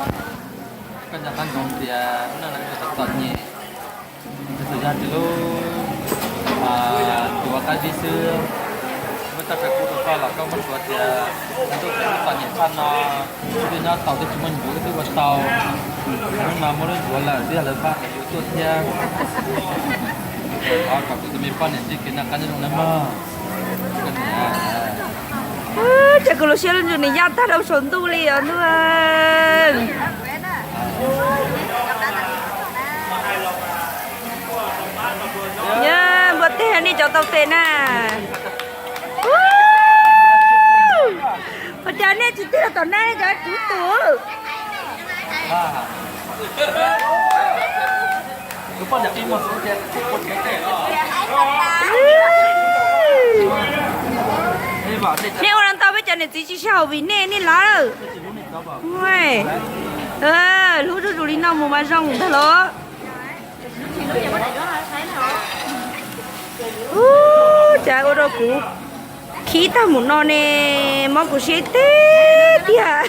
Koj nco qab ntsoov tias hnub no lawv txom txom nyem, txhua yam tsis lub tuav qab zib xwb. Muab txoj kawg kub rau koj los koj muab suav tias ntuj txom nyem tshaj no, twb nyob tau twb tsis muaj ncuav twb ua tau. Hnub no muaj lub ncuav lawm twb yog lawv pab lawv yuav tuaj thiab. Thov kom kuv tus me poj niam ntsib kev noj qab nyob zoo nawb mog. Ces kuv lub siab lub ntsws nim yaj tag rau saum ntuj li os ntuj. Npua teg nej cov tau tes na. Ua cas nej tsis tig los tom nej cov kuv tus. Nej ua no ntau peb cov niam txiv tsis sib haum vim nej nej lawm. Hlub zuj zus li no mus mas zoo ntag los. Ub, cas ua rau kuv khib tag mus no ne, mob kuv siab teg tiag.